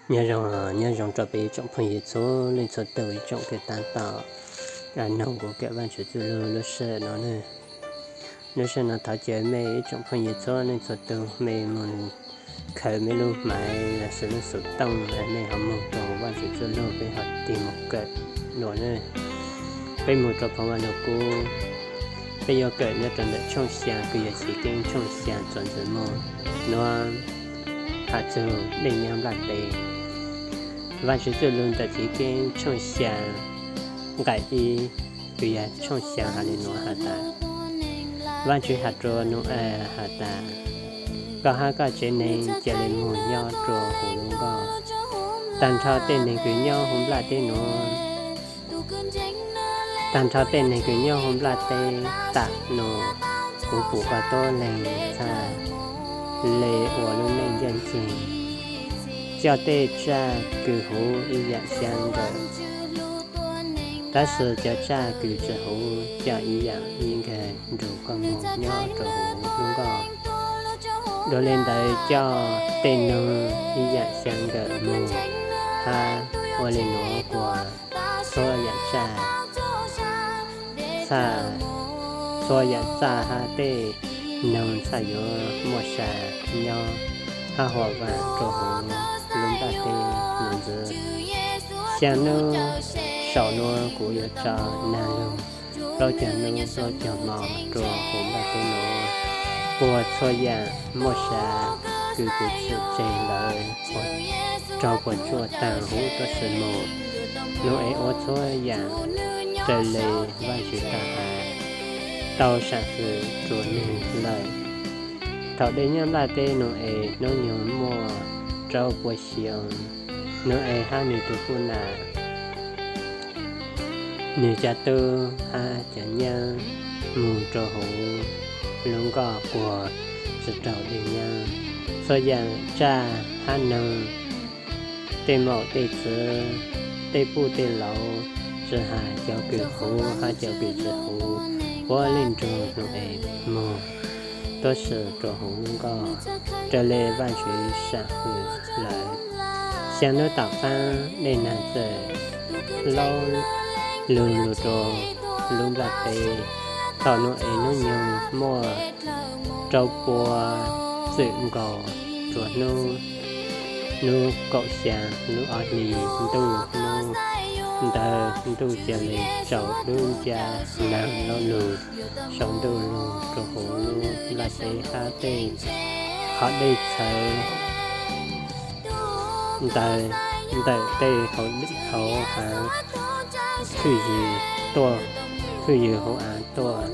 Nyob zoo, nyob zoo rau peb ib tsoom phooj ywg txhua leej txhua tus, ib tsoom kwv tij tab tom noog kuv kawm Vaajtswv txuj lug lub sij hawm no. Lub sij hawm no thov caw mej ib tsoom phooj ywg txhua leej txhua tus, mej moog khaws mej lub maiv los sis lub xuv tooj, mej ho moog rua Vaajtswv txuj lug, peb ho tig moog kawm dua na. Peb moog rua phoo Vaaj Lug Kub, peb yuav kawm nyob rua ntawm tshooj xyaa kws yog Chiv Keeb tshooj xyaa txuas ntxiv moog. Nuav has txug dlej nyab nplaj teb. Vaajtswv txuj lug ntawm Chiv Keeb tshooj xyaa nqai ib kws yog tshooj xyaa has le nuav has tas, Vaajtswv has rua Nau-ais has tas, koj hab koj tsev neeg ca le moog nyob rua huv lub nkoj. Taag nrho tej neeg kws nyob huv nplaj teb nuav, taag nrho tej neeg kws nyob huv nplaj teb tam nuav, kuv pum koj tuab leeg txhaj le ua lub neej ncaj nceeg, coj tej tsaj kws huv ib yaam xyaa nkawm. Tab sis cov tsaj kws tsi huv coj ib yaam ib nkawg nrug koj moog nyob rua huv lub nkoj. Dua le ntawd coj tej noog ib yaam xyaa nkawm moog hab ua le nuav kuas txhua yaam tsaj, txhaj, txhua yaam tsaj hab tej noog txhaj yuav muaj sa nyob hab huam vaam rua huv lub nplaj teb nuav ntxiv. Xyaa nub saum nuav kuv yuav tso naag lug plaub caug nub plaub caug mo rua huv nplaj teb nuav, puag txhua yaam muaj sa kws kuv tsim tseg lawm raug puas tsuaj taag huv tuab si moog. Nau-ais ua txhua yaam raws le Vaajtswv tau has, tau saam hwm rua nwg lawm. Thaum dlej nyab nplaj teb Nau-ais hnub nyoog muaj rau pua xyoo, Nau-ais hab nwg tug puj nam, nwg cov tub hab cov nyab moog rua huv lub nkoj puag tsi raug dlej nyab. Txhua yaam tsaj hab noog, tej maum tej txwv, tej puj tej lauv, tsi has cov kws huv hab cov kws tsi huv, puab leej nrug Nau-ais moog tuab si rua huv lub nkoj raws le Vaajtswv saam hwm lawm. Xyaa nub tom qaab dlej naag txawm laub lug lug rua lub nplaj teb. Thaum Nau-ais hnub nyoog muaj rau pua txwm nkaus rua hnub, hnub kaum xyaa lub ob hlis ntuj, hnub ntawd ntuj ca le tsaus dub ncaj naag laub lug saum ntuj lug rua huv lub nplaj teb hab tej qhov dlej txhawv ntawm tej hauv av, hwj ywg tuaj, hwj ywg hauv av tuaj,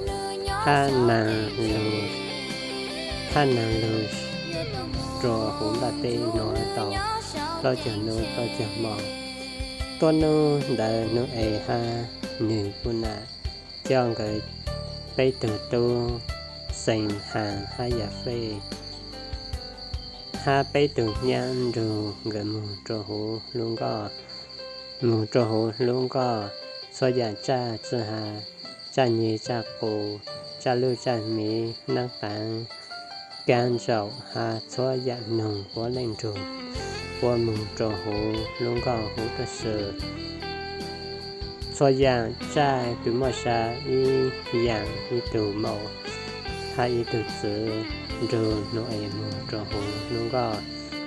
hab naag lug, hab naag lug rua huv nplaj teb nuav tau plaub caug nub plaub caug mo. Tuab nub ntawd Nau-ais hab nwg puj nam coj nkawd peb tug tub Xees, Has hab Yafej, hab peb tug nyab nrug nkawd moog rua huv lub nkoj. Moog rua huv lub nkoj, txhua yaam tsaj tsi has, tsaj nyeg tsaj qus, tsaj luj tsaj miv, naab qaav, kaab ntsaum hab txhua yaam noog puab leej nrug puab moog rua huv lub nkoj huv tuab si. Txhua yaam tsaj kws muaj sa ib yaam ib tug maum hab ib tug txwv nrug Nau-es moog rua huv lub nkoj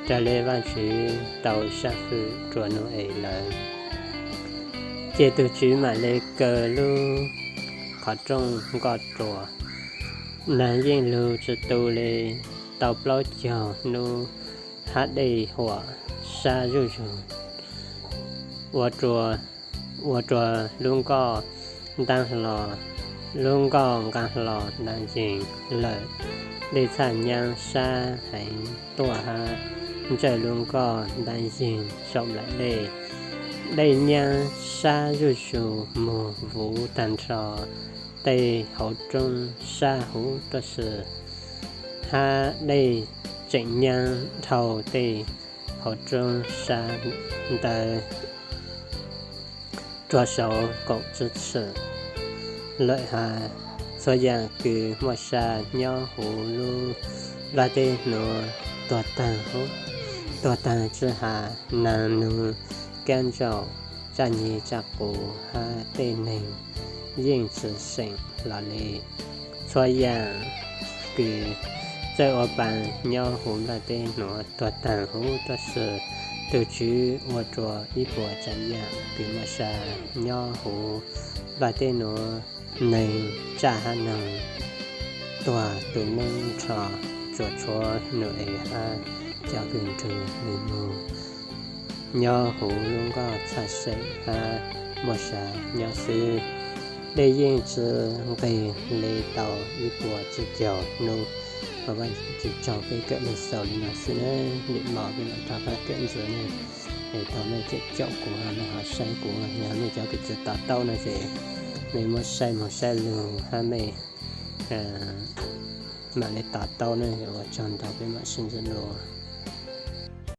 raws le Vaajtswv tau saam hwm rua Nau-es lawm. Ces tug Tswv maam le kaw lub qhov rooj nkoj rua. Naag yeej lug tsi tu le tau plaub caug nub hab dlej huam sab zuj zug, ua rua lub nkoj ntaab hlo, lub nkoj nqaa hlo ntaab yeeg lawm. Dlej txhaj nyaab sab heev tuaj hab ntsawj lub nkoj ntaab yeeg saum nplaim dlej. Dlej nyaab sab zuj zug moog vuv taag nrho tej hauv roob sab huv tuab si, hab dlej tseem nyaab dhau tej hauv roob sab ntawd rua saud kaum tsib txhim lawm hab txhua yaam kws muaj sa nyob huv lub nplaj teb nuav tuag taag huv. tuag taag tsi has, naag nug, kaab ntsaum, tsaaj nyig tsaaj quv hab tej neeg yeej tsi seem hlo le. Txhua yaam kws txawj ua paas nyob huv nplaj teb nuav tuag taag huv tuab si. Tug Tswv ua rua ib puas tsaam yaam kws muaj sa nyob huv nplaj teb nuav, neeg, tsaaj hab noog, tuag tu noob nrho, tsuas tshuav Nau-es hab cov kws nrug nwg moog nyob huv lub nkoj txhaj seem hab muaj sa nyob xwb. Dlej yeej tsi nqeg le tau ib puas tsib caug nub. Ua Vaajtswv tsaug peb kawm le xaus le nuav xwb na, nim mos peb mam rov qaab kawm ntxiv ne. Es thaus mej caum kuv hab mej ho saib kuv, yog mej cov kws tsi to taub no ces mej muab saib moog saib lug hab mej mam le to taub ne. Ua tsaug ntau, peb mam sib ntsib dlua.